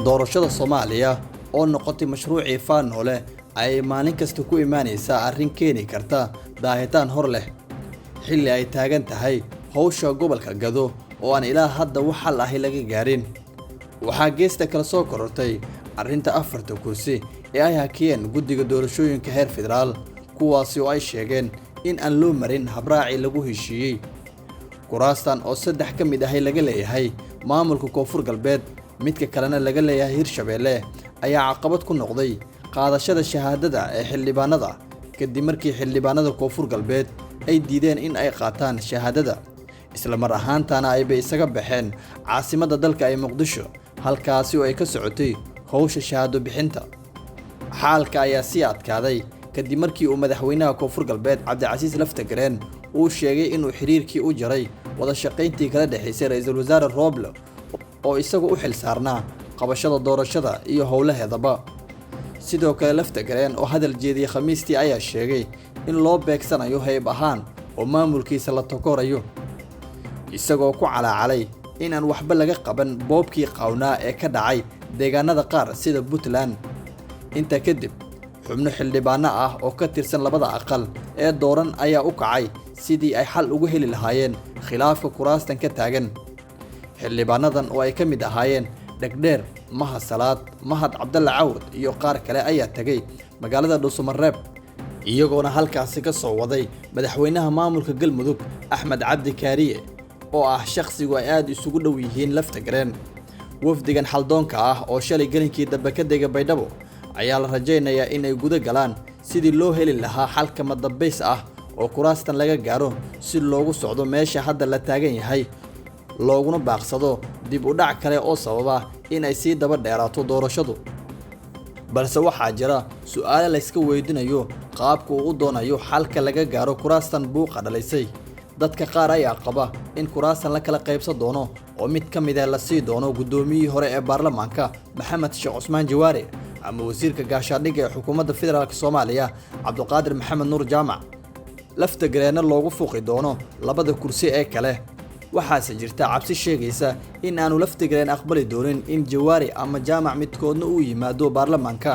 Doorashada Soomaaliya oo noqotay mashruucii Faanoole ayay maalin kasta ku imaanaysaa arrin keeni karta daahitaan hor leh, xilli ay taagan tahay howsha gobolka Gado oo aan ilaa hadda wax xal ahi laga gaarin. Waxaa geesta kale soo korortay arrinta 4ta kursi ee ay hakiyeen guddiga doorashooyinka heer federaal, kuwaasi oo ay sheegeen in aan loo marin habraacii lagu heshiiyey. Kuraastan oo 3 ka mid ahi laga leeyahay maamulka Koonfur Galbeed, midka kalena laga leeyahay Hirshabeelle, ayaa caqabad ku noqday qaadashada shahaadada ee xildhibaanada kadib markii xildhibaanada Koonfur Galbeed ay diideen in ay qaataan shahaadada, isla mar ahaantaana ayba isaga baxeen caasimadda dalka ee Muqdisho, halkaasi oo ay ka socotay howsha shahaado bixinta. Xaalka ayaa sii adkaaday kadib markii uu madaxweynaha Koonfur Galbeed Cabdicasiis Laftagareen uu sheegay inuu xiriirkii u jaray wada shaqayntii kala dhexaysay ra'iisul wasaare Roble oo isagu u xil saarnaa qabashada doorashada iyo howlaheedaba. Sidoo kale Laftagareen oo hadal jeediyey Khamiistii ayaa sheegay in loo beegsanayo hayb ahaan oo maamulkiisa la tokorayo, isagoo ku calaacalay in aan waxba laga qaban boobkii qaawnaa ee ka dhacay deegaanada qaar sida Puntland. Intaa kadib xubno xildhibaano ah oo ka tirsan labada aqal ee dooran ayaa u kacay sidii ay xal ugu heli lahaayeen khilaafka kuraastan ka taagan. Xildhibaanadan oo ay ka mid ahaayeen Dhegdheer, Mahad Salaad, Mahad Cabdalle Cawad iyo qaar kale ayaa tagay magaalada Dhuusumareeb, iyagoona halkaasi ka soo waday madaxweynaha maamulka Galmudug Axmed Cabdi Kaariye oo ah shakhsigu ay aad isugu dhow yihiin Laftagareen. Wafdigan xaldoonka ah oo shalay gelinkii dambe ka dega Baydhabo ayaa la rajaynayaa in ay guda galaan sidii loo heli lahaa xalka madambays ah oo kuraastan laga gaaro si loogu socdo meesha hadda la taagan yahay, looguna baaqsado dib u dhac kale oo sababa in ay sii daba dheeraato doorashadu. Balse waxaa jira su'aalo la iska weydiinayo qaabka uu u doonayo xalka laga gaaro kuraastan buuqa dhalisay. Dadka qaar ayaa qaba in kuraastan la kala qaybsan doono oo mid ka mid ah la sii doono guddoomiyihii hore ee baarlamaanka Maxamed Sheekh Cusmaan Jawaare ama wasiirka gaashaandhigga ee xukuumadda federaalk Soomaaliya Cabdiqaadir Maxamed Nuur Jaamac, Laftagareenna loogu fuuqi doono labada kursi ee kale. Waxaase jirta cabsi sheegaysa in aanu Laftagareen aqbali doonin in Jawaari ama Jaamac midkoodna uu yimaado baarlamaanka,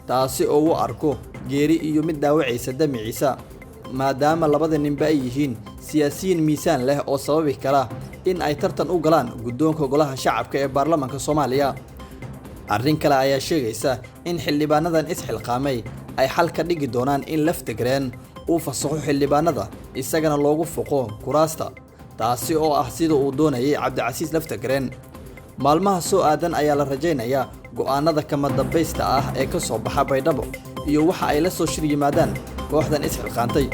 taasi oo uu arko geeri iyo mid dhaawacaysa damiciisa, maadaama labada ninba ay yihiin siyaasiyiin miisaan leh oo sababi kara in ay tartan u galaan guddoonka golaha shacabka ee baarlamaanka Soomaaliya. Arrin kale ayaa sheegaysa in xildhibaanadan isxilqaamay ay xal ka dhigi doonaan in Laftagareen uu fasaxo xildhibaanada isagana loogu fuqo kuraasta, taasi oo ah sida uu doonayay Cabdicasiis Laftagareen. Maalmaha soo aadan ayaa la rajaynayaa go'aanada kama dambaysta ah ee ka soo baxa Baydhabo iyo waxa ay la soo shir yimaadaan kooxdan isxilqaantay.